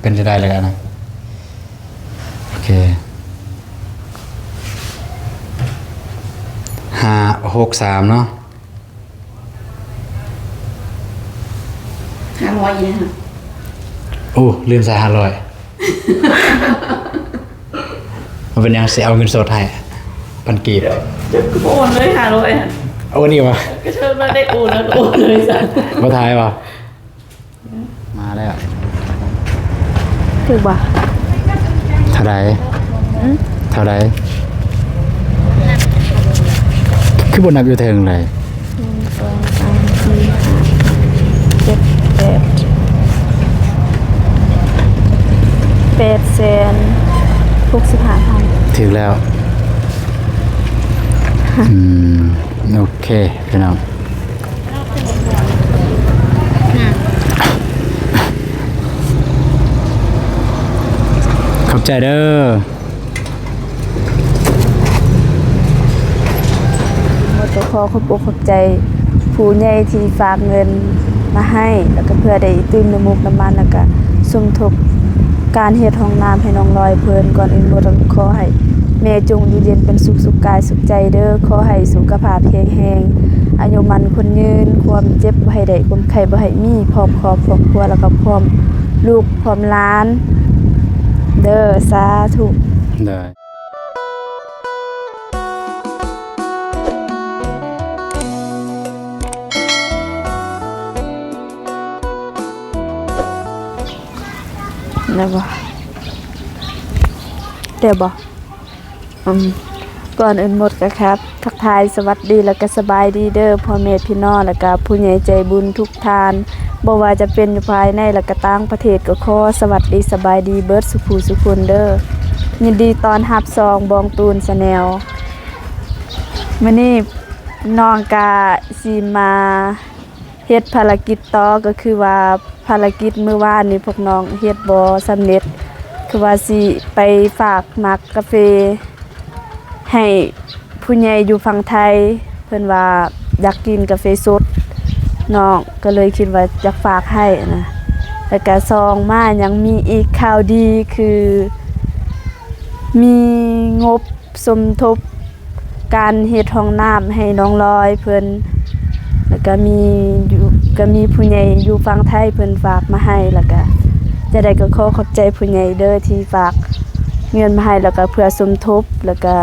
ເປັນຈັ່ງໃດແລ້ວນະ? ໂອເຄ ຫ້າຫົກສາມເນາະ. ຫ້າຮ້ອຍອີກແລ້ວ. ໂອ້ ລືມໃສ່ຫ້າຮ້ອຍ. ບໍ່ເປັນຫຍັງ ຊິເອົາເງິນສົດໃຫ້ພັນກີບ. ເຈົ້າກໍບໍ່ໂອນເລີຍຫ້າຮ້ອຍຫັ້ນ. ໂອນອີກບໍ່? ກໍເຊີນມາໄດ້ໂອນແລ້ວກໍໂອນເລີຍຊະ. ບໍ່ຖ່າຍບໍ່? ມາແລ້ວ. ຖືກບໍ່? ເທົ່າໃດ? ອືມ? ເທົ່າໃດ? ຄືບໍ່ນັບຢູ່ເທິງເລີຍ? ໜຶ່ງ ສອງ ສາມ ສີ່ ຫ້າ ຫົກ ເຈັດ ແປດ ແປດແສນຫົກສິບຫ້າພັນ. ຖືກແລ້ວ. ອືມ ໂອເຄ ພີ່ນ້ອງ. ຂອບໃຈເດີ. ໝົດກໍຂໍຂອບອົກຂອບໃຈຜູ້ໃຫຍ່ທີ່ຝາກເງິນມາໃຫ້ ແລ້ວກໍເພື່ອໄດ້ຕື່ມນ້ຳມູກນ້ຳມັນ ແລ້ວກໍສົມທົບການເຮັດຫ້ອງນ້ຳໃຫ້ນ້ອງລອຍເພິ່ນ. ກ່ອນອື່ນໝົດກໍຂໍໃຫ້ແມ່ຈົ່ງຢູ່ເຢັນເປັນສຸກ ສຸກກາຍສຸກໃຈເດີ. ຂໍໃຫ້ສຸຂະພາບແຂງແຮງ ອາຍຸໝັ້ນຂວັນຍືນ ຄວາມເຈັບບໍ່ໃຫ້ໄດ້ ຄວາມໄຂ້ບໍ່ໃຫ້ມີ ພ້ອມຄອບຄອບຄົວ ແລ້ວກໍພ້ອມລູກພ້ອມຫຼານເດີ. ສາທຸ. ໄດ້ບໍ່? ໄດ້ບໍ່? ອືມ ກ່ອນອື່ນໝົດກໍຄັບ ທັກທາຍສະຫວັດດີ ແລ້ວກໍສະບາຍດີເດີ ພໍ່ແມ່ພີ່ນ້ອງ ແລ້ວກໍຜູ້ໃຫຍ່ໃຈບຸນທຸກທ່ານ ບໍ່ວ່າຈະເປັນຢູ່ພາຍໃນ ແລ້ວກໍຕ່າງປະເທດ ກໍຂໍສະຫວັດດີສະບາຍດີເບິດສູ່ຜູ້ສູ່ຄົນເດີ. ຍິນດີຕ້ອນຮັບຊ່ອງບອງຕູນ Channel. ມື້ນີ້ນ້ອງກະຊິມາເຮັດພາລະກິດຕໍ່ ກໍຄືວ່າພາລະກິດມື້ວານນີ້ພວກນ້ອງເຮັດບໍ່ສຳເລັດ ຄືວ່າຊິໄປຝາກໝາກກາເຟໃຫ້ຜູ້ໃຫຍ່ຢູ່ຝັ່ງໄທ ເພິ່ນວ່າຢາກກິນກາເຟສົດ ນ້ອງກໍເລີຍຄິດວ່າຢາກຝາກໃຫ້ນະ. ແລ້ວກະສອງມາຍັງມີອີກຂ່າວດີ ຄືມີງົບ ສົມທົບການເຮັດຫ້ອງນ້ຳໃຫ້ນ້ອງລອຍເພິ່ນ ແລ້ວກະມີຢູ່ ກະມີຜູ້ໃຫຍ່ຢູ່ຝັ່ງໄທເພິ່ນຝາກມາໃຫ້ ແລ້ວກະຈະໄດ້ກໍຂໍຂອບໃຈຜູ້ໃຫຍ່ເດີທີ່ຝາກເງິນມາໃຫ້ ແລ້ວກະເພື່ອສົມທົບ ແລ້ວກະ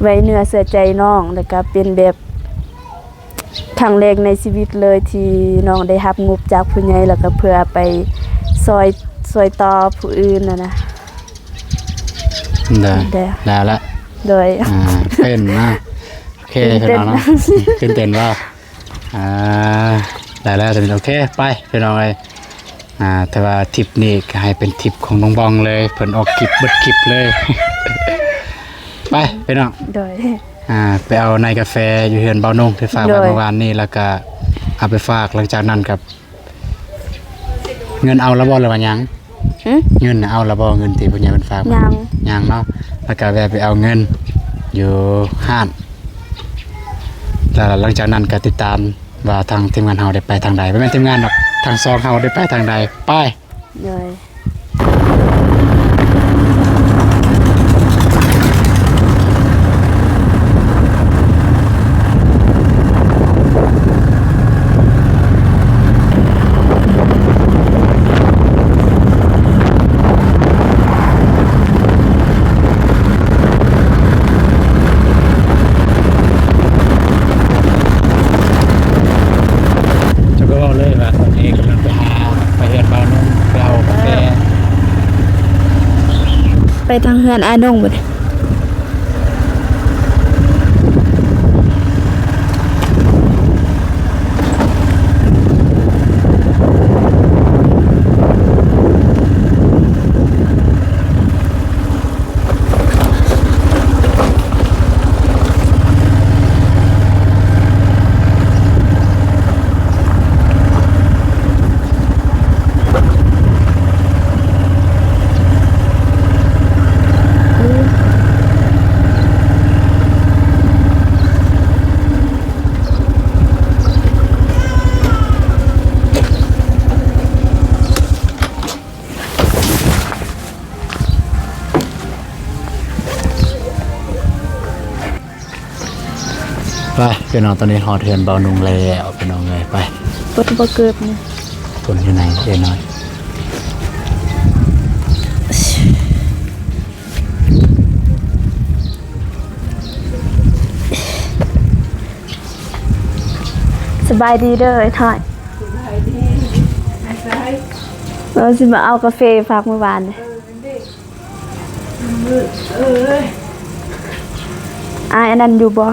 ໄວ້ເນື້ອເຊື່ອໃຈນ້ອງ ແລ້ວກະເປັນແບບ ຄັ້ງແລກໃນຊີວິດເລີຍທີ່ນ້ອງໄດ້ຮັບງົບຈາກຜູ້ໃຫຍ່ ແລ້ວກໍເພື່ອໄປຊ່ອຍ ຊ່ອຍຕໍ່ຜູ້ອື່ນຫັ້ນນະ. ໄດ້ ໄດ້ ໄດ້ລະ ໂດຍ ອ່າ ເຕັ້ນນະ. ໂອເຄ ຕື່ນເຕັ້ນ ພີ່ນ້ອງເນາະ ຕື່ນເຕັ້ນບໍ່? ອ່າ ໄດ້ແລ້ວ ໂອເຄ ໄປ ພີ່ນ້ອງເອີຍ. ອ່າ ແຕ່ວ່າທຣິບນີ້ກໍໃຫ້ເປັນທຣິບຂອງນ້ອງບອງເລີຍ ເພິ່ນອອກຄລິບເບິດຄລິບເລີຍ. ໄປ ພີ່ນ້ອງ ໂດຍ ອ່າ ໄປເອົາໃນກາແຟຢູ່ເຮືອນເບົານົງທີ່ຝາກໄວ້ ໂດຍ ເມື່ອວານນີ້ ແລ້ວກໍເອົາໄປຝາກ. ຫຼັງຈາກນັ້ນກໍ ເງິນເອົາແລ້ວບໍ່ ຫຼືວ່າຍັງ? ຫື? ເງິນນະເອົາແລ້ວບໍ່? ເງິນທີ່ຜູ້ໃຫຍ່ເພິ່ນຝາກມາ ຍັງ ຍັງເນາະ. ແລ້ວກໍແວ່ໄປເອົາເງິນຢູ່ຮ້ານ ແລ້ວຫຼັງຈາກນັ້ນກໍຕິດຕາມ ວ່າທາງທີມງານເຮົາໄດ້ໄປທາງໃດ, ບໍ່ແມ່ນທີມງານດອກ, ທາງຊ່ອງເຮົາໄດ້ໄປທາງໃດ. ໄປ. ໂດຍ. ເຈົ້າກໍເວົ້າເລີຍວ່າ ຕອນນີ້ກຳລັງໄປຫາ ໄປເຮືອນບ່າວນົງ ໄປເອົາກາແຟ. ເອີ ໄປທາງເຮືອນອ້າຍນົງບັດນີ້. ອືມ ໄປພີ່ນ້ອງ, ຕອນນີ້ຮອດເຮືອນບ່າວນຸ່ງແລ້ວພີ່ນ້ອງເອີຍ. ໄປ ບໍ່ຖືກບໍ່ເກີບນີ້ ຄົນຢູ່ໃນເອີນ້ອຍ. ສະບາຍດີເດີອ້າຍນ້ອຍ. ສະບາຍດີ. ເອີ ຊິມາເອົາກາເຟຝາກມື້ວານນີ້. ເອີ ນັ້ນເດ້. ເອີ ອ້າຍອັນນັ້ນຢູ່ບໍ່?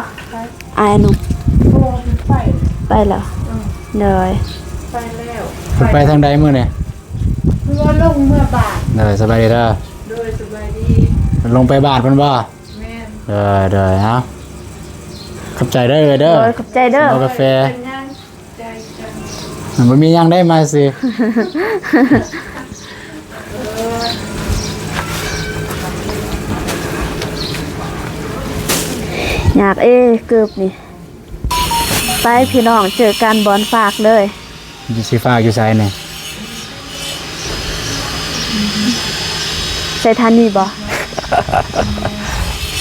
ອ້າຍອະນຸ ບໍ່ ເພິ່ນໄປ ໄປແລ້ວ. ເອີ ໂດຍ ໄປແລ້ວ. ເພິ່ນໄປທາງໃດມື້ນີ້? ເພື່ອລົງເມືອບ້ານ. ໂດຍ ສະບາຍດີເດີ. ໂດຍ ສະບາຍດີ. ລົງໄປບ້ານເພິ່ນບໍ່? ແມ່ນ. ໂດຍ ໂດຍ ເອົາ ຂອບໃຈເດີເອື້ອຍເດີ. ໂດຍ ຂອບໃຈເດີ. ເອົາກາແຟ. ບໍ່ມີຫຍັງໃດ ມາຊື່. ຢາກເອ ເກີບນີ້. ໄປພີ່ນ້ອງ ເຈີກັນບ່ອນຝາກເລີຍ. ຊິຝາກຢູ່ໃສນີ້? ໄຊທານີບໍ່?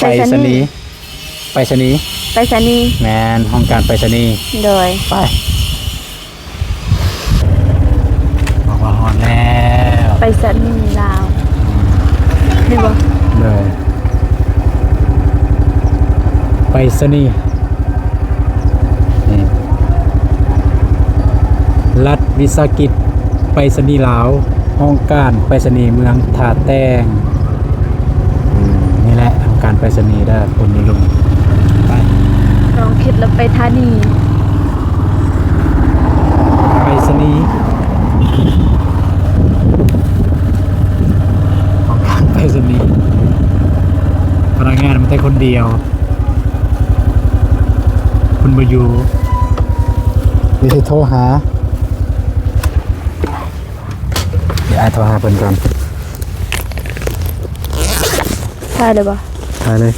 ໄປສະນີ. ໄປສະນີ. ໄປສະນີ. ໄປສະນີ. ແມ່ນ ຫ້ອງການໄປສະນີ. ໂດຍ ໄປ. ບອກວ່າຮອດແລ້ວ ໄປສະນີລາວ ເຫັນບໍ່? ໂດຍ ໄປສະນີ ນີ້ ລັດວິສາຫະກິດໄປສະນີລາວ ຫ້ອງການໄປສະນີເມືອງທ່າແຕງ. ອືມ ນີ້ແຫຼະ ຫ້ອງການໄປສະນີເດີ ຄົນນິຍົມ. ໄປ ລອງຄິດແລ້ວໄປທານີ ໄປສະນີ ຫ້ອງການໄປສະນີ ພະນັກງານມີແຕ່ຄົນດຽວ ເພິ່ນບໍ່ຢູ່ ດຽວຊິໂທຫາ. ດຽວອ້າຍໂທຫາເພິ່ນກ່ອນ. ຖ່າຍເລີຍບໍ່? ຖ່າຍເລີຍ.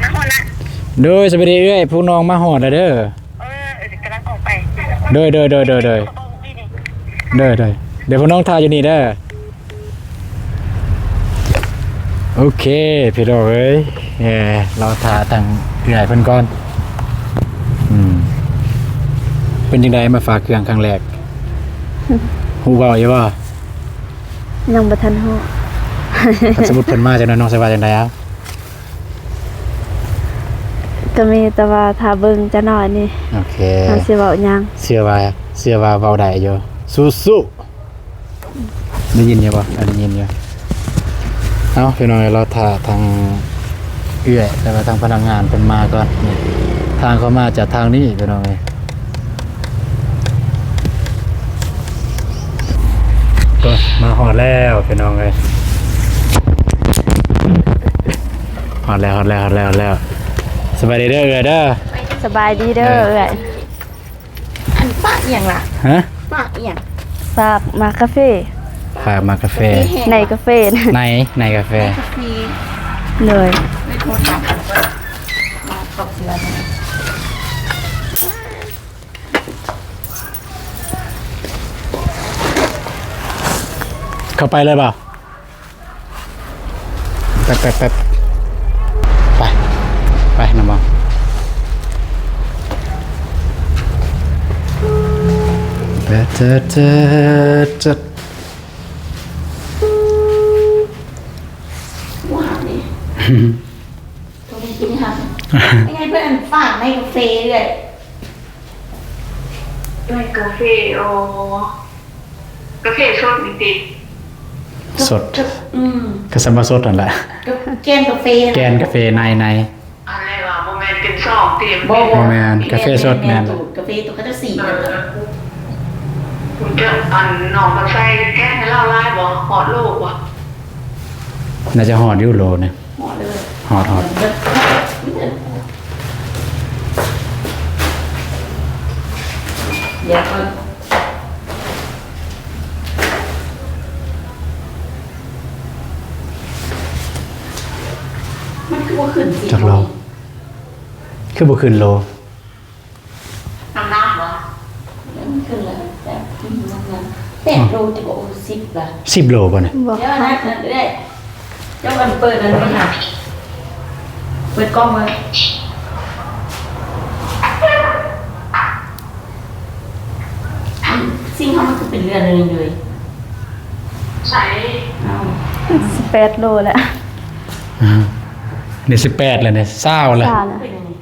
ມາຮອດລະ. ໂດຍ ສະບາຍດີເອື້ອຍ ພວກນ້ອງມາຮອດແລ້ວເດີ. ເອີ ກຳລັງອອກໄປ. ໂດຍ ໂດຍ ໂດຍ ໂດຍ ໂດຍ ໂດຍ ໂດຍ ດຽວພວກນ້ອງຖ້າຢູ່ນີ້ເດີ. ໂອເຄ ພີ່ນ້ອງເອີຍ ເອີ ລາວຖ້າທາງເອື້ອຍເພິ່ນກ່ອນ. ອືມ ເປັນຈັ່ງໃດມາຝາກເຄື່ອງຄັ້ງແລກ? ຮູ້ເວົ້າຢູ່ບໍ່? ຍັງບໍ່ທັນຮູ້. ຄັນສົມມຸດເພິ່ນມາຈັກໜ່ອຍ ນ້ອງຊິວ່າຈັ່ງໃດເອົາ? ກໍມີແຕ່ວ່າຖ້າເບິ່ງຈັກໜ້ອຍນີ້. ໂອເຄ ເຮົາຊິເວົ້າຫຍັງ? ເຊື່ອວ່າ ເຊື່ອວ່າເວົ້າໄດ້ຢູ່. ສູ້ໆ. ໄດ້ຍິນຢູ່ບໍ່? ເອີ ໄດ້ຍິນຢູ່. ເອົາ ພີ່ນ້ອງເອີຍ ລໍຖ້າທາງເອື້ອຍ ແຕ່ວ່າທາງພະນັກງານເພິ່ນມາກ່ອນ. ນີ້ ທາງເຂົ້າມາຈາກທາງນີ້ ພີ່ນ້ອງເອີຍ. ໂອ້ຍ ມາຮອດແລ້ວພີ່ນ້ອງເອີຍ ຮອດແລ້ວ ຮອດແລ້ວ ຮອດແລ້ວ ຮອດແລ້ວ. ສະບາຍດີເດີເອື້ອຍເດີ. ສະບາຍດີເດີເອື້ອຍ. ອັນຝາກອີ່ຫຍັງລະ? ຮະ? ຝາກອີ່ຫຍັງ? ຝາກໝາກກາເຟ. ຝາກໝາກກາເຟ. ໃນກາເຟນະ. ໃນ ໃນກາເຟ. ໃນກາເຟ. ໂດຍ. ເຂົ້າໄປເລີຍບໍ່? ແປັບໆໆ ໄປ ໄປນຳບໍ່? ແປດເຈັດເຈັດເຈັດ ວ້າວ ນີ້ ໂທໄປກິນຫັ້ນ ຍັງໄງເພິ່ນຝາກໃນກາເຟເອື້ອຍ ໃນກາເຟ ອໍ ກາເຟສົດນີ້ຕິ? ສົດ ອືມ ກະສຳວ່າສົດຫັ້ນແຫຼະ ກະແກນກາເຟ ແກນກາເຟ ໃນ ໃນ ອັນແລະວ່າບໍ່ແມ່ນເປັນຊອງຕິ? ບໍ່ ບໍ່ແມ່ນ ກາເຟສົດ ແມ່ນ ແມ່ນ ຕູ້ກາເຟໂຕເຂົາເຈົ້າສີນະ ເອີ ເຈົ້າ ອັນນ້ອງຄຳໄຊແກະໃຫ້ລາວຫຼາຍບໍ່? ຮອດໂລບໍ່? ໜ້າຈະຮອດຢູ່ໂລໜຶ່ງ. ຮອດເລີຍ ຮອດ ຮອດ ດຽວກ່ອນ. ໂລ ຄືບໍ່ຂຶ້ນໂລ? ນ້ຳໜັກບໍ່? ມັນຂຶ້ນແລ້ວ ແປດ ອືມ ນ້ຳໜັກ ແປດໂລຕິບໍ່? ໂອ້ ສິບລະ ສິບໂລບໍ່ນີ້? ບໍ່ ດຽວນະ ເອື້ອຍ ເຈົ້າມັນເປີດອັນນີ້ຫາ ເປີດກ້ອງເບິ່ງ ຊິງເຮົາມັນຄືເປັນເລື່ອນເລີຍ ໃສ? ເອົາ ສິບແປດໂລແລ້ວ ອືມ ນີ້ສິບແປດແລ້ວນີ້ ຊາວແລ້ວ ຊາວແລ້ວ ເປັນຫຍັງນີ້?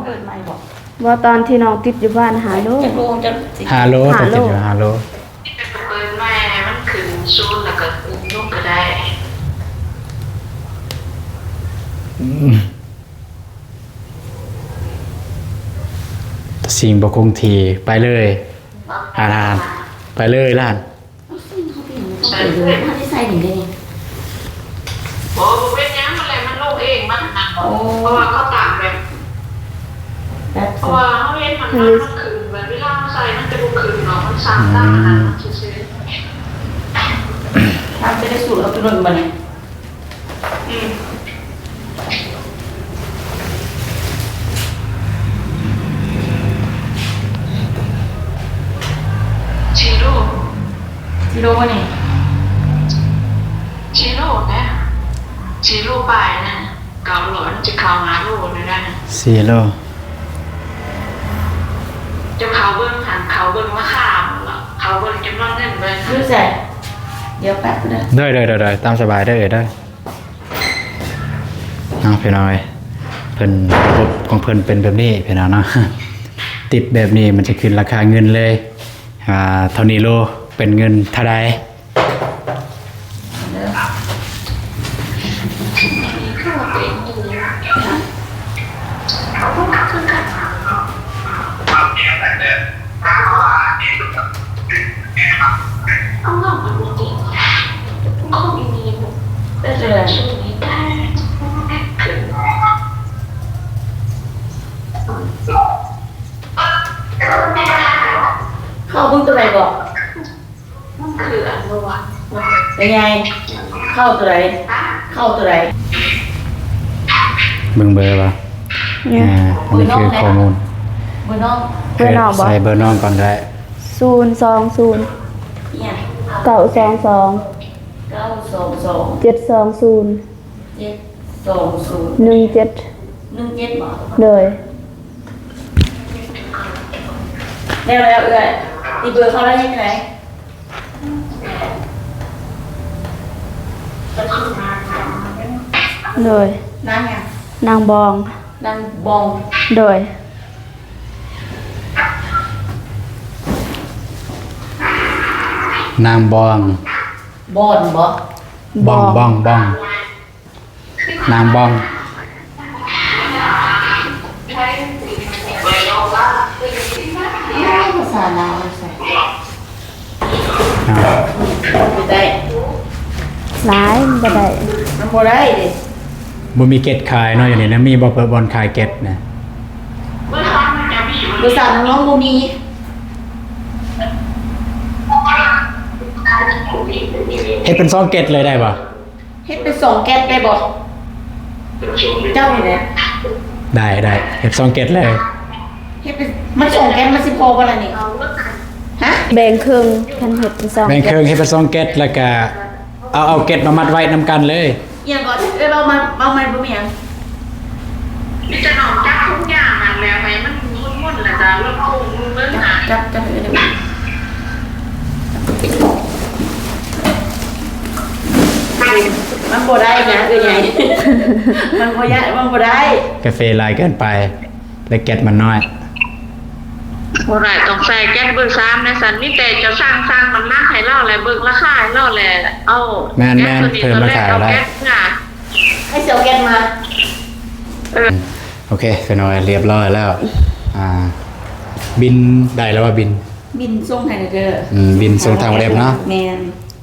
ເປີດໃໝ່ບໍ່? ບໍ່ ຕອນທີ່ນ້ອງຕິດຢູ່ບ້ານຫ້າໂລ ຈັກໂລ? ຫ້າໂລ ຫ້າໂລ ຕອນຕິດຢູ່ຫ້າໂລ ເປີດໃໝ່ໃຫ້ມັນຂຶ້ນສູນ ແລ້ວກໍລົງກໍໄດ້ ອືມ ສິ່ງບໍ່ຄົງທີ່ ໄປເລີຍ ອ່ານ ໄປເລີຍລະຫັ້ນ ເອົາ ເຮົາໄປໃສ່ນີ້ໄດ້ນີ້ ບໍ່ ບໍ່ເປັນຫຍັງ ມັນແຫຼະ ມັນລົງເອງ ມັນ ໂອ້ ເພາະວ່າເຂົາຕັ້ງແບບ ແບບ ເພາະວ່າເຮົາເຮັດມັນ ມັນຂຶ້ນ ແບບເວລາເຮົາໃສ່ ມັນຈະບໍ່ຂຶ້ນດອກ ມັນສັ່ນຕາມອັນນັ້ນຊື່ໆ ອືມ ທຳໄປໄດ້ສູດເອົາຕົວນັ້ນບາດນີ້ ອືມ ສີ່ໂລ ສີ່ໂລບໍ່ນີ້? ສີ່ໂລນະ ສີ່ໂລປາຍນະ ເກົ້າຮ້ອຍ ມັນຈະເຂົ້າຫ້າໂລແລ້ວນະ ສີ່ໂລ ຈະເຂົ້າເບິ່ງຫັ້ນ ເຂົ້າເບິ່ງລາຄາ ເຂົ້າເບິ່ງຈຳນວນເງິນເບິ່ງ ຢູ່ໃສ? ດຽວແປັບເດີ ໄດ້ໆໆໆ ຕາມສະບາຍເດີເອີຍເດີ. ເນາະ ພີ່ນ້ອງເອີຍ ເພິ່ນ ລະບົບຂອງເພິ່ນເປັນແບບນີ້ ພີ່ນ້ອງເນາະ ຕິດແບບນີ້ມັນຈະຂຶ້ນລາຄາເງິນເລີຍ ອ່າ ເທົ່ານີ້ໂລ ເປັນເງິນເທົ່າໃດ? ເຂົ້າເບິ່ງຕົວໃດເກາະ? ມັນຄືອັນບໍ່ວະ? ເປັນໄງ? ເຂົ້າຕົວໃດ? ເຂົ້າຕົວໃດ? ເບິ່ງເບີບໍ່? ອືມ ອ່າ ອັນນີ້ຄືຂໍ້ມູນ ເບີນ້ອງ ເບີນ້ອງບໍ່? ໃສ່ເບີນ້ອງກ່ອນກໍໄດ້ ສູນສອງສູນ ອີຫຍັງ? ເກົ້າສອງສອງ ເກົ້າສອງສອງ ເຈັດສອງສູນ ເຈັດສອງສູນ ໜຶ່ງເຈັດ ໜຶ່ງເຈັດບໍ່? ໂດຍ ແລ້ວ ແລ້ວເອື້ອຍ ຕິດເບີເຂົາແລ້ວເຮັດຈັ່ງໃດ? ໂດຍ ນາງຫຍັງ? ນາງບອງ ນາງບອງ ໂດຍ ນາງບອງ ບອນບໍ່? ບອງ ບອງ ບອງ ບອງ. ນາງບອງ ພາສາລາວໃສ່ ອ່າ ບໍ່ໄດ້ ຫຼາຍມັນບໍ່ໄດ້ ມັນບໍ່ໄດ້ເດ້ ບໍ່ມີເກັດຂາຍເນາະ ຢູ່ນີ້ນະ ມີບໍ່ ເປີດບ່ອນຂາຍເກັດນະ? ເບີສາມນ້ອງໆບໍ່ມີ ເຮັດເປັນສອງເກັດເລີຍໄດ້ບໍ່? ເຮັດເປັນສອງແກັດໄດ້ບໍ່? ເຈົ້ານີ້ແຫຼະ ໄດ້ ໄດ້ ເຮັດສອງແກັດເລີຍ ເຮັດເປັນ ມັນສອງແກັດມັນຊິພໍບໍ່ລະນີ້? ຮະ? ແບ່ງເຄິ່ງ ຄັນເຮັດເປັນສອງ ແບ່ງເຄິ່ງ ເຮັດເປັນສອງແກັດ ແລ້ວກະເອົາ ເອົາແກັດມາມັດໄວ້ນຳກັນເລີຍ. ອີຫຍັງເກາະ? ເອີ້ຍ ເວົ້າໃໝ່ ເວົ້າໃໝ່ ບໍ່ມີຫຍັງ. ມີແຕ່ນ້ອງຈັບທຸກຢ່າງຫັ້ນແຫຼະ ໃຫ້ມັນໝຸ່ນໆ ແລ້ວກະລົດໂຄ້ງເບິ່ງຫາ ຈັບ ຈັບ ມັນບໍ່ໄດ້ນະ ເອື້ອຍໃຫຍ່ ມັນບໍ່ຍະ ມັນບໍ່ໄດ້ ກາເຟຫຼາຍເກີນໄປ ແລະແກັດມັນນ້ອຍ. ບໍ່ໄດ້ ຕ້ອງໃສ່ແກັດເບີສາມແນະຊັ້ນ ມີແຕ່ເຈົ້າສັ່ງ ສັ່ງນ້ຳໜັກໃຫ້ລາວ ແລະເບິ່ງລາຄາໃຫ້ລາວ ແລະເອົາ ແມ່ນໆ ເພີ່ມລາຄາໃຫ້ລາວ ໃຫ້ຊິເອົາແກັດມາ ເອີ ໂອເຄ ພີ່ນ້ອງ ຮຽບຮ້ອຍແລ້ວ ອ່າ ບິນໄດ້ແລ້ວວ່າ ບິນ ບິນສົ່ງໃຫ້ແດ່ເດີ ອືມ ບິນສົ່ງທາງແອັບເນາະ ແມ່ນ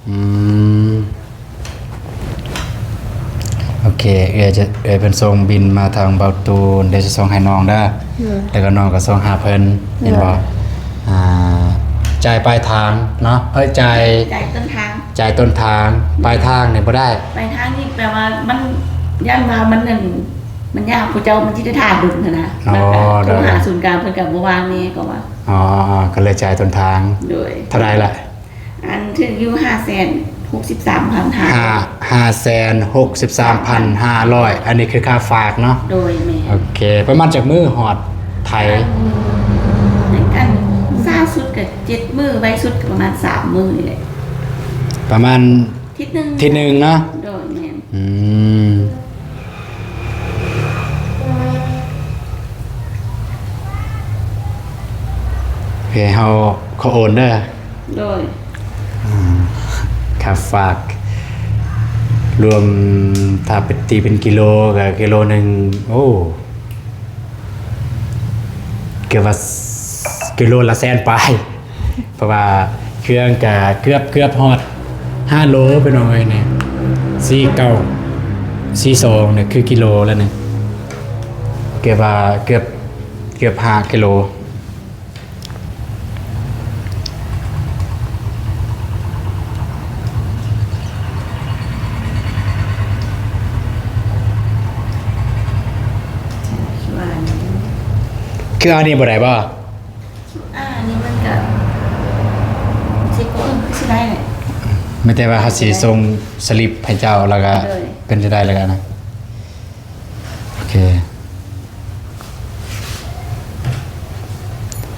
ອືມ ໂອເຄ ເອື້ອຍຈະ ເອື້ອຍເພິ່ນສົ່ງບິນມາທາງເບົາຕູນ ດຽວຈະສົ່ງໃຫ້ນ້ອງເດີ ແລ້ວກໍນ້ອງກໍສົ່ງຫາເພິ່ນ ເຫັນບໍ່ ອ່າ ຈ່າຍປາຍທາງເນາະ ເອີ ຈ່າຍ ຈ່າຍຕົ້ນທາງ ຈ່າຍຕົ້ນທາງ ປາຍທາງນີ້ບໍ່ໄດ້ ປາຍທາງນີ້ແປວ່າມັນ ຢ້ານວ່າມັນນັ້ນ ມັນຍາກ ຜູ້ເຈົ້າມັນຊິໄດ້ຖ້າດົນຫັ້ນນະ. ອໍ ມັນກໍໂທຫາສູນກາງ ເພິ່ນກໍບໍ່ວ່າງແດ່ກໍວ່າ. ອໍ ກໍເລີຍຈ່າຍຕົ້ນທາງ. ໂດຍ. ເທົ່າໃດລະ? ອັນຖືກຢູ່ຫ້າແສນຫົກສິບສາມພັນຫ້າຮ້ອຍ. ຫ້າ ຫ້າແສນຫົກສິບສາມພັນຫ້າຮ້ອຍ ອັນນີ້ຄືຄ່າຝາກເນາະ? ໂດຍ ແມ່ນ. ໂອເຄ ປະມານຈັກມື້ຮອດໄທ? ອັນ ໃນອັນຊ້າສຸດກໍເຈັດມື້ ໄວສຸດກໍປະມານສາມມື້ນີ້ແຫຼະ. ປະມານທິດໜຶ່ງ ທິດໜຶ່ງເນາະ? ໂດຍ ແມ່ນ. ອືມ ໂອເຄ ເຮົາຂໍໂອນເດີ. ໂດຍ. ອືມ ຄ່າຝາກລວມ ຖ້າໄປຕີເປັນກິໂລ ກໍກິໂລໜຶ່ງ ໂອ້ ເກືອບວ່າກິໂລລະແສນປາຍ ເພາະວ່າເຄື່ອງກະເກືອບ ເກືອບຮອດຫ້າໂລ ພີ່ນ້ອງເອີຍນີ້ ສີ່ເກົ້າ ສີ່ສອງນີ້ຄືກິໂລແລ້ວນີ້ ເກືອບວ່າ ເກືອບ ເກືອບຫ້າກິໂລ. ຄືອັນນີ້ບໍ່ໄດ້ບໍ່? ອ່າ ອັນນີ້ມັນກະຊິ ເອີ ຄືຊິໄດ້ແຫຼະ ແມ່ນແຕ່ວ່າເຮົາຊິສົ່ງສະລິບໃຫ້ເຈົ້າ ແລ້ວກະ ໂດຍ ເປັນຈັ່ງໃດແລ້ວກະນະ ໂອເຄ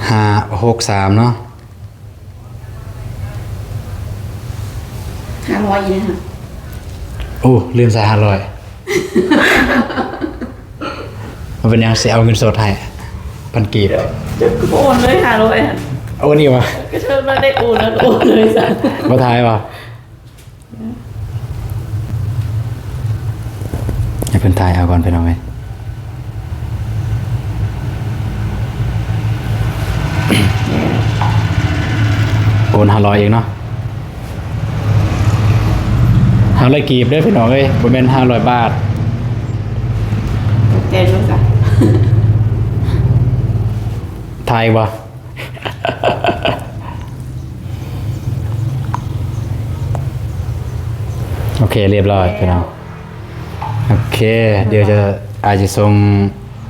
ຫ້າຫົກສາມເນາະ ຫ້າຮ້ອຍອີກແລ້ວ ໂອ້ ລືມໃສ່ຫ້າຮ້ອຍ. ບໍ່ເປັນຫຍັງ ຊິເອົາເງິນສົດໃຫ້ພັນກີບ. ເຈົ້າກໍບໍ່ໂອນເລີຍຫ້າຮ້ອຍຫັ້ນ. ໂອນອີກຫວາ? ກໍເຊີນມາໄດ້ໂອນແລ້ວກໍໂອນເລີຍຊະ. ບໍ່ຖ່າຍຫວາ? ໃຫ້ເພິ່ນຖ່າຍເອົາກ່ອນ ພີ່ນ້ອງເອີຍ. ໂອນຫ້າຮ້ອຍອີກເນາະ. ຫ້າຮ້ອຍກີບເດີພີ່ນ້ອງເອີຍ ບໍ່ແມ່ນຫ້າຮ້ອຍບາດ. ແຕ່ນມັນກະ ຖ່າຍບໍ່? ໂອເຄ ລຽບຮ້ອຍພີ່ນ້ອງ. ໂອເຄ ດຽວຈະ ອ້າຍຈະສົ່ງ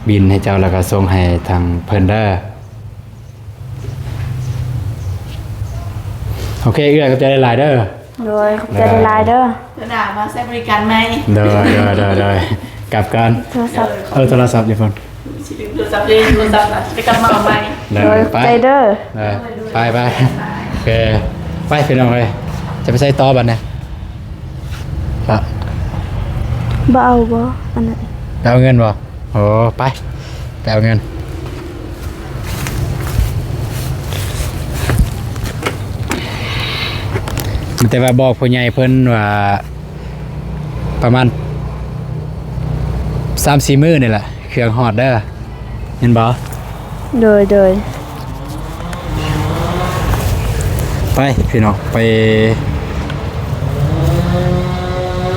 ບິນໃຫ້ເຈົ້າ ແລ້ວກໍສົ່ງໃຫ້ທາງເພິ່ນເດີ. ໂອເຄ ເອື້ອຍ ຂອບໃຈຫຼາຍໆເດີ. ໂດຍ ຂອບໃຈຫຼາຍໆເດີ. ເທື່ອໜ້າມາໃຊ້ບໍລິການໃໝ່. ໂດຍ ໂດຍ ໂດຍ ໂດຍ. ກັບກ່ອນ. ໂທລະສັບ. ເອີ ໂທລະສັບຢູ່ພຸ້ນ. ຊິລືມໂທລະສັບເດ້ ໂທລະສັບນະ ຈະກັບມາເອົາໃໝ່. ໂດຍ ໂດຍ ຂອບໃຈເດີ. ໄປ ໄປ ໄປ ໂອເຄ ໄປພີ່ນ້ອງເອີຍ. ຈະໄປໃສຕໍ່ບັດນີ້? ລະ ບໍ່ເອົາບໍ່ ອັນນັ້ນ ໄປເອົາເງິນບໍ່? ໂອ້ ໄປ ໄປເອົາເງິນ. ມີແຕ່ວ່າບອກຜູ້ໃຫຍ່ເພິ່ນວ່າ ປະມານສາມສີ່ມື້ນີ້ແຫຼະ ເຄື່ອງຮອດເດີ ແມ່ນບໍ່? ໂດຍ ໂດຍ. ໄປພີ່ນ້ອງ ໄປ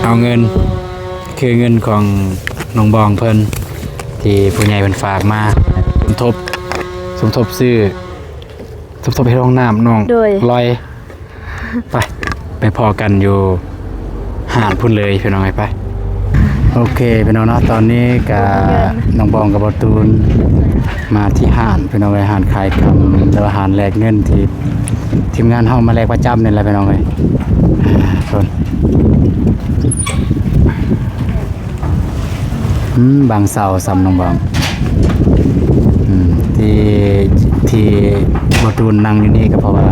ເອົາເງິນ ຄືເງິນຂອງນ້ອງບອງເພິ່ນ ທີ່ຜູ້ໃຫຍ່ເພິ່ນຝາກມາ ສົມທົບ ສົມທົບຊື້ ສົມທົບເຮັດຫ້ອງນ້ຳນ້ອງ ໂດຍ ລອຍ. ໄປ ໄປພໍ້ກັນຢູ່ຮ້ານພຸ້ນເລີຍພີ່ນ້ອງເອີຍ. ໄປ ໂອເຄພີ່ນ້ອງເນາະ ຕອນນີ້ກະນ້ອງບອງກັບບ່າວຕູນມາທີ່ຮ້ານພີ່ນ້ອງເອີຍ ຮ້ານຂາຍຄຳ ຫຼືວ່າຮ້ານແລກເງິນທີ່ທີມງານເຮົາມາແລກປະຈຳນີ້ແຫຼະພີ່ນ້ອງເອີຍ. ເບິ່ງ ອືມ ບາງເສົາຊ້ຳນ້ອງບອງ ອືມ ທີ່ ທີ່ບ່າວຕູນນັ່ງຢູ່ນີ້ກໍເພາະວ່າ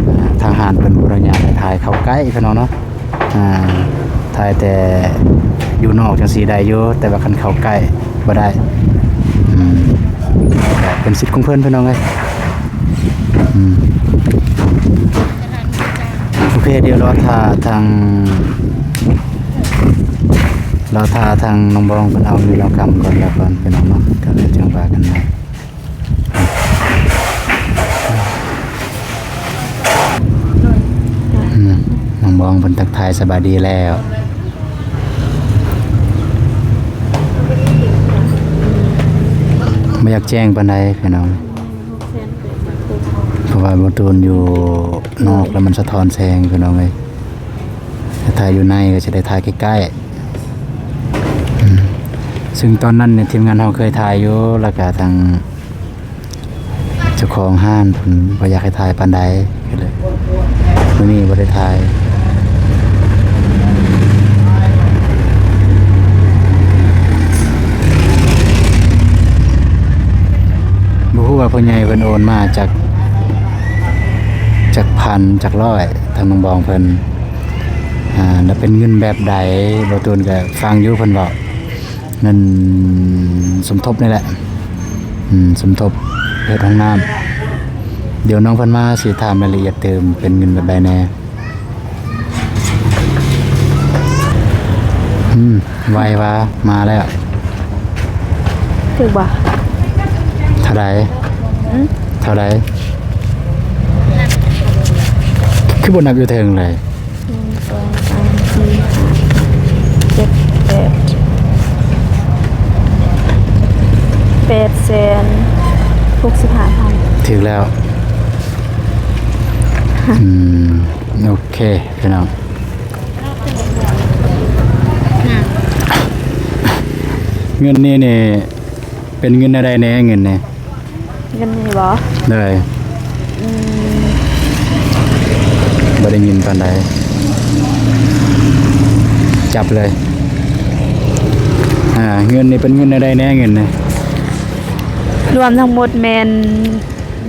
ອ່າ ທາງຮ້ານເພິ່ນບໍ່ອະນຸຍາດໃຫ້ຖ່າຍເຂົ້າໃກ້ພີ່ນ້ອງເນາະ ອ່າ ຖ່າຍແຕ່ຢູ່ນອກຈັ່ງຊີ້ໄດ້ຢູ່ ແຕ່ວ່າຄັນເຂົ້າໃກ້ບໍ່ໄດ້ ອືມ ກໍເປັນສິດຂອງເພິ່ນພີ່ນ້ອງເອີຍ ອືມ. ໂອເຄ ດຽວລໍຖ້າທາງ ລໍຖ້າທາງນ້ອງບອງເພິ່ນເອົາເງິນເອົາຄຳກ່ອນ ແລ້ວກ່ອນພີ່ນ້ອງເນາະ ກໍເລີຍຈັ່ງວ່າກັນໃໝ່. ອືມ ນ້ອງບອງເພິ່ນທັກທາຍສະບາຍດີແລ້ວ ບໍ່ຢາກແຈ້ງປານໃດພີ່ນ້ອງ. ເພາະວ່າບໍ່ຕູນຢູ່ນອກແລ້ວມັນສະທ້ອນແສງພີ່ນ້ອງເອີຍ ຖ້າຢູ່ໃນກໍຈະໄດ້ຖ່າຍໃກ້ໆ ອືມ. ຊຶ່ງຕອນນັ້ນນີ້ທີມງານເຮົາເຄີຍຖ່າຍຢູ່ ແລ້ວກະທາງເຈົ້າຂອງຮ້ານເພິ່ນບໍ່ຢາກໃຫ້ຖ່າຍປານໃດ ກໍເລີຍມື້ນີ້ບໍ່ໄດ້ຖ່າຍ. ບໍ່ຮູ້ວ່າຜູ້ໃຫຍ່ເພິ່ນໂອນມາຈັກ ຈັກພັນຈັກຮ້ອຍ ທາງນ້ອງບອງເພິ່ນ ອ່າ ແລ້ວເປັນເງິນແບບໃດ ບໍ່ຕູນກໍຟັງຢູ່ເພິ່ນເວົ້າ. ເງິນສົມທົບນີ້ແຫຼະ ອືມ ສົມທົບເຮັດຫ້ອງນ້ຳ. ດຽວນ້ອງເພິ່ນມາຊິຖາມລາຍລະອຽດຕື່ມ ເປັນເງິນແບບໃດແດ່. ອືມ ໄວວ່າມາແລ້ວ. ຖືກບໍ່? ເທົ່າໃດ? ອືມ ເທົ່າໃດ? ຄືບໍ່ນັບຢູ່ເທິງເລີຍ? ໜຶ່ງ ສອງ ສາມ ສີ່ ຫ້າ ຫົກ ເຈັດ ແປດ ແປດແສນຫົກສິບຫ້າພັນ. ຖືກແລ້ວ. ອືມ ໂອເຄ ພີ່ນ້ອງ ເງິນນີ້ນີ້ ເປັນເງິນແນວໃດແດ່ ເງິນນີ້? ເງິນນີ້ບໍ່? ໂດຍ. ອືມ ບໍ່ໄດ້ຍິນປານໃດ. ຈັບເລີຍ. ອ່າ ເງິນນີ້ເປັນເງິນແນວໃດແດ່ ເງິນນີ້? ລວມທັງໝົດແມ່ນ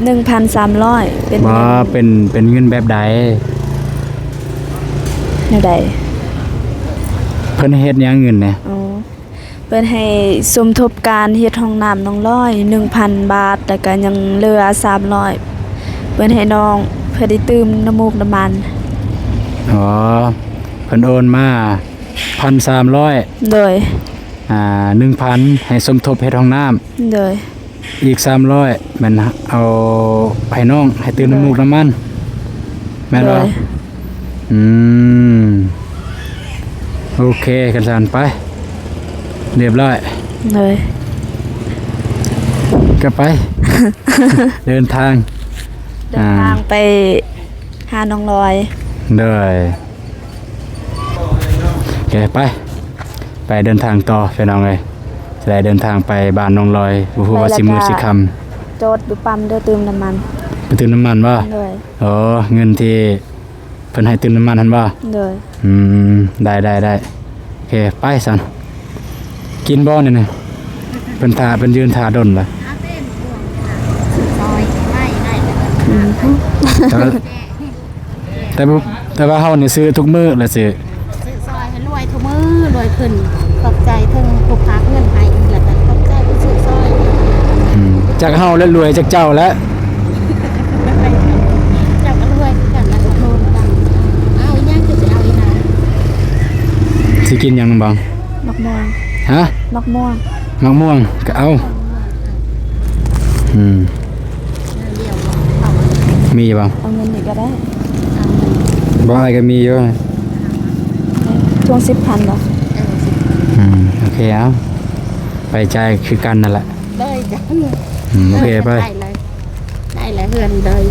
ໜຶ່ງພັນສາມຮ້ອຍ ເປັນ ບໍ່ ເປັນ ເປັນເງິນແບບໃດ? ແນວໃດ? ເພິ່ນເຮັດຫຍັງເງິນນີ້? ອໍ ເພິ່ນໃຫ້ສົມທົບການເຮັດຫ້ອງນ້ຳນ້ອງລອຍໜຶ່ງພັນບາດ ແລ້ວກະຍັງເຫຼືອສາມຮ້ອຍ ເພິ່ນໃຫ້ນ້ອງ ເພື່ອໄດ້ຕື່ມນ້ຳມູກນ້ຳມັນ. ອໍ ເພິ່ນໂອນມາພັນສາມຮ້ອຍ. ໂດຍ. ອ່າ ໜຶ່ງພັນ ໃຫ້ສົມທົບເຮັດຫ້ອງນ້ຳ. ໂດຍ. ອີກສາມຮ້ອຍ ແມ່ນເອົາໃຫ້ນ້ອງ ໃຫ້ຕື່ມນ້ຳມູກນ້ຳມັນ ແມ່ນບໍ່? ໂດຍ. ອືມ ໂອເຄ ຄັນຊັ້ນໄປ ຮຽບຮ້ອຍ. ໂດຍ. ກະໄປ ເດີນທາງ ເດີນທາງ ອ່າ ໄປຫານ້ອງລອຍ. ໂດຍ. ໂອເຄ ໄປ ໄປເດີນທາງຕໍ່ພີ່ນ້ອງເອີຍ. ຈະໄດ້ເດີນທາງໄປບ້ານນ້ອງລອຍ ບໍ່ຮູ້ວ່າຊິມືດຊິຄ່ຳ. ໄປແລ້ວກະຈອດຢູ່ປ້ຳເດີ ຕື່ມນ້ຳມັນ. ໄປຕື່ມນ້ຳມັນບໍ່? ໂດຍ. ໂອ້ ເງິນທີ່ເພິ່ນໃຫ້ຕື່ມນ້ຳມັນຫັ້ນບໍ່? ໂດຍ. ອືມ ໄດ້ ໄດ້ ໄດ້. ໂອເຄ ໄປຊັ້ນ. ກິນບໍ່ນີ້ນະ? ເພິ່ນຖ້າ ເພິ່ນຢືນຖ້າດົນລະ. ອືມ ແຕ່ ແຕ່ວ່າ ແຕ່ວ່າເຮົານີ້ຊື້ທຸກມື້ລະຊື້ ຊື້ຊອຍໃຫ້ລວຍທຸກມື້ ລວຍຂຶ້ນ. ຂອບໃຈເຖິງຜູ້ພາກເງິນໃຫ້ ແລ້ວກໍຂອບໃຈຜູ້ຊື້ຊອຍ. ອືມ ຈັກເຮົາແຫຼະລວຍ ຈັກເຈົ້າແຫຼະ ເຈົ້າກໍລວຍຄືກັນ ແລ້ວກໍໂທນກັນ. ເອົາອີຫຍັງ ຄືຊິເອົາອີຫຍັງ? ຊິກິນຫຍັງນ້ອງບອງ? ໝາກມ່ວງ. ຮະ? ໝາກມ່ວງ. ໝາກມ່ວງກໍເອົາ. ອືມ ມີຢູ່ບໍ່? ເອົາເງິນນີ້ກໍໄດ້. ບໍ່ ອ້າຍກໍມີຢູ່. ທວງສິບພັນບໍ່? ອືມ ໂອເຄ ເອົາ ໄປຈ່າຍຄືກັນນັ້ນແຫຼະ. ເລີຍ ອືມ ໂອເຄ ໄປ ໄດ້ເລີຍ ໄດ້ເລີຍ ເຮືອນເລີຍ.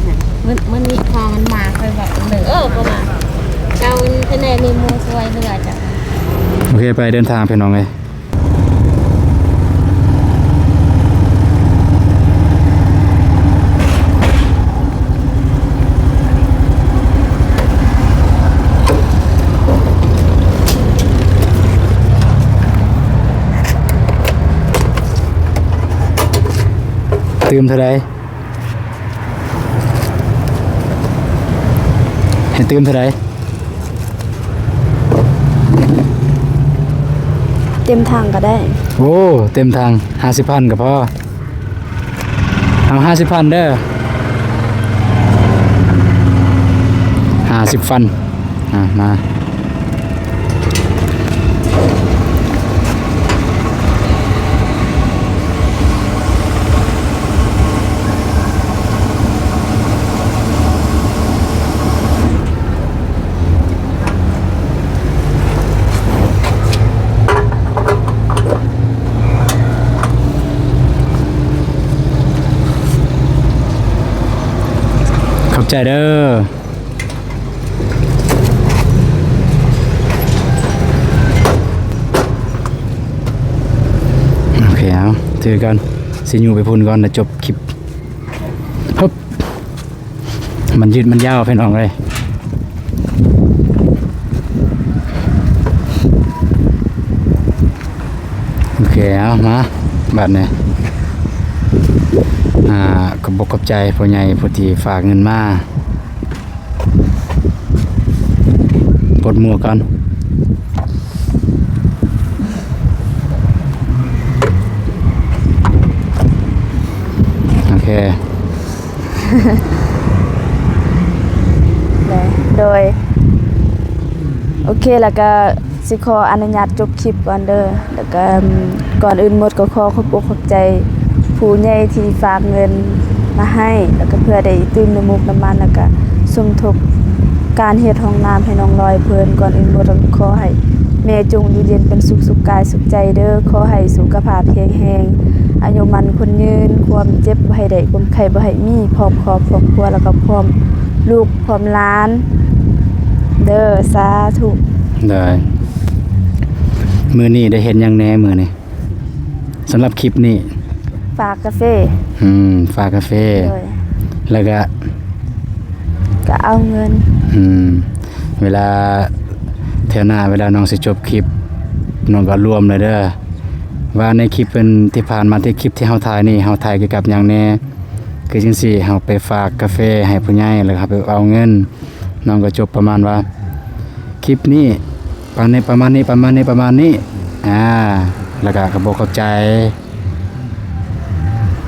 ມື້ ມື້ນີ້ພໍມັນມາ ຂ້ອຍບອກເລີຍ ເອີ ບໍ່ມາ ເຈົ້າ ເພິ່ນແນ່ມີໝູ່ຊ່ວຍເຫຼືອເຈົ້າ. ໂອເຄ ໄປເດີນທາງພີ່ນ້ອງເອີຍ. ຕື່ມເທົ່າໃດ? ໃຫ້ຕື່ມເທົ່າໃດ? ເຕັມຖັງກໍໄດ້. ໂອ້ ເຕັມຖັງ ຫ້າສິບພັນກໍພໍ. ເອົາຫ້າສິບພັນເດີ ຫ້າສິບພັນ. ອ່າ ມາ. ຂອບໃຈເດີ. ເອົາ ຖືກ່ອນ ຊິຍູ້ໄປພຸ້ນກ່ອນ ແລ້ວຈົບຄລິບ. ຮຶບ ມັນຍືດມັນຍາວ ພີ່ນ້ອງເອີຍ. ໂອເຄ ເອົາ ມາ ບາດນີ້ ອ່າ ຂອບອົກຂອບໃຈຜູ້ໃຫຍ່ຜູ້ທີ່ຝາກເງິນມາ. ປົດໝວກກ່ອນ. ໂອເຄ ໂດຍ ໂອເຄ ແລ້ວກໍຊິຂໍອະນຸຍາດຈົບຄລິບກ່ອນເດີ. ແລ້ວກໍ ອືມ ກ່ອນອື່ນໝົດກໍຂໍຂອບອົກຂອບໃຈຜູ້ໃຫຍ່ທີ່ຝາກເງິນມາໃຫ້ ແລ້ວກໍເພື່ອໄດ້ຕື່ມນ້ຳມູກນ້ຳມັນ ແລ້ວກໍສົມທົບການເຮັດຫ້ອງນ້ຳໃຫ້ນ້ອງລອຍເພິ່ນ. ກ່ອນອື່ນໝົດກໍຂໍໃຫ້ແມ່ຈົ່ງຢູ່ເຢັນເປັນສຸກ ສຸກກາຍສຸກໃຈເດີ. ຂໍໃຫ້ສຸຂະພາບແຂງແຮງ ອາຍຸໝັ້ນຂວັນຍືນ ຄວາມເຈັບບໍ່ໃຫ້ໄດ້ ຄວາມໄຂ້ບໍ່ໃຫ້ມີ ພ້ອມຄອບຄອບຄົວ ແລ້ວກໍພ້ອມລູກພ້ອມຫຼານເດີ. ສາທຸ. ໄດ້ ມື້ນີ້ໄດ້ເຮັດຫຍັງແດ່ມື້ນີ້? ສຳລັບຄລິບນີ້ ຝາກກາເຟ. ອືມ ຝາກກາເຟ ໂດຍ ແລ້ວກະ ກະເອົາເງິນ. ອືມ ເວລາ ເທື່ອໜ້າເວລານ້ອງຊິຈົບຄລິບ ນ້ອງກໍລວມເລີຍເດີ ວ່າໃນຄລິບເພິ່ນທີ່ຜ່ານມາ ທີ່ຄລິບທີ່ເຮົາຖ່າຍນີ້ ເຮົາຖ່າຍກ່ຽວກັບຫຍັງແດ່. ຄືຈັ່ງຊີ້ ເຮົາໄປຝາກກາເຟໃຫ້ຜູ້ໃຫຍ່ ແລ້ວເຮົາໄປເອົາເງິນ. ນ້ອງກໍຈົບປະມານວ່າ ຄລິບນີ້ປະມານນີ້ ປະມານນີ້ ປະມານນີ້ ປະມານນີ້ ອາ ແລ້ວກະຂອບອົກຂອບໃຈ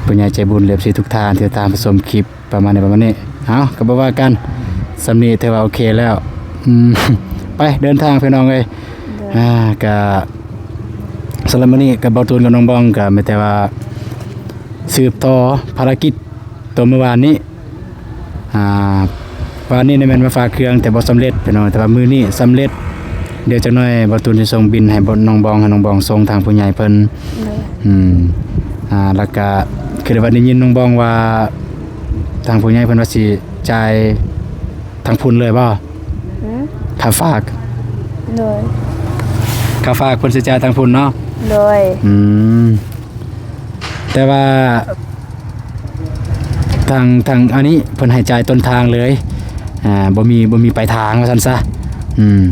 ຜູ້ໃຫຍ່ໃຈບຸນ ເອັຟຊີ ທຸກທ່ານທີ່ຕາມຮັບຊົມຄລິບ ປະມານນີ້ ປະມານນີ້. ເອົາ ກໍບໍ່ວ່າກັນ ສ່ຳນີ້ຖືວ່າໂອເຄແລ້ວ. ອືມ ໄປເດີນທາງພີ່ນ້ອງເອີຍ. ໂດຍ ອາ ກະ ສຳລັບມື້ນີ້ກະ ບ່າວຕູນກັບນ້ອງບອງ ກະມີແຕ່ວ່າສືບຕໍ່ພາລະກິດຕົວມື້ວານນີ້. ອ່າ ວານນີ້ນີ້ແມ່ນມາຝາກເຄື່ອງແຕ່ບໍ່ສຳເລັດພີ່ນ້ອງ ແຕ່ວ່າມື້ນີ້ສຳເລັດ. ດຽວຈັກໜ້ອຍບ່າວຕູນຊິສົ່ງບິນໃຫ້ນ້ອງບອງ ໃຫ້ນ້ອງບອງສົ່ງທາງຜູ້ໃຫຍ່ເພິ່ນ. ໂດຍ ອືມ ອ່າ ແລ້ວກະຄືໄດ້ວ່າໄດ້ຍິນນ້ອງບອງວ່າ ທາງຜູ້ໃຫຍ່ເພິ່ນວ່າຊິຈ່າຍທາງພຸ້ນເລີຍບໍ່? ຫື? ຄ່າຝາກ. ໂດຍ ຄ່າຝາກເພິ່ນຊິຈ່າຍທາງພຸ້ນເນາະ? ໂດຍ ອືມ ແຕ່ວ່າ ທາງ ທາງອັນນີ້ເພິ່ນໃຫ້ຈ່າຍຕົ້ນທາງເລີຍ ອ່າ ບໍ່ມີ ບໍ່ມີປາຍທາງວ່າຊັ້ນຊະ. ອືມ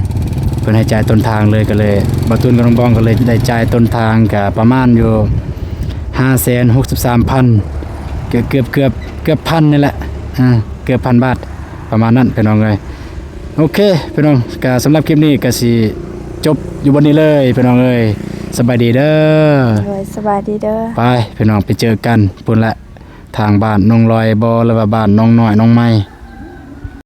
ເພິ່ນໃຫ້ຈ່າຍຕົ້ນທາງເລີຍ ກໍເລີຍບ່າວຕູນກັບນ້ອງບອງກໍເລີຍໄດ້ຈ່າຍຕົ້ນທາງ ກໍປະມານຢູ່ຫ້າແສນຫົກສິບສາມພັນ ເກືອບ ເກືອບ ເກືອບ ເກືອບພັນນີ້ແຫຼະ ອ່າ ເກືອບພັນບາດ ປະມານນັ້ນພີ່ນ້ອງເອີຍ. ໂອເຄພີ່ນ້ອງ ກະສຳລັບຄລິບນີ້ກະຊິຈົບຢູ່ບ່ອນນີ້ເລີຍພີ່ນ້ອງເອີຍ. ສະບາຍດີເດີ. ໂດຍ ສະບາຍດີເດີ. ໄປພີ່ນ້ອງ ໄປເຈີກັນພຸ້ນແຫຼະ ທາງບ້ານໜອງລອຍບໍ ຫຼືວ່າບ້ານໜອງນ້ອຍໜອງໃໝ່.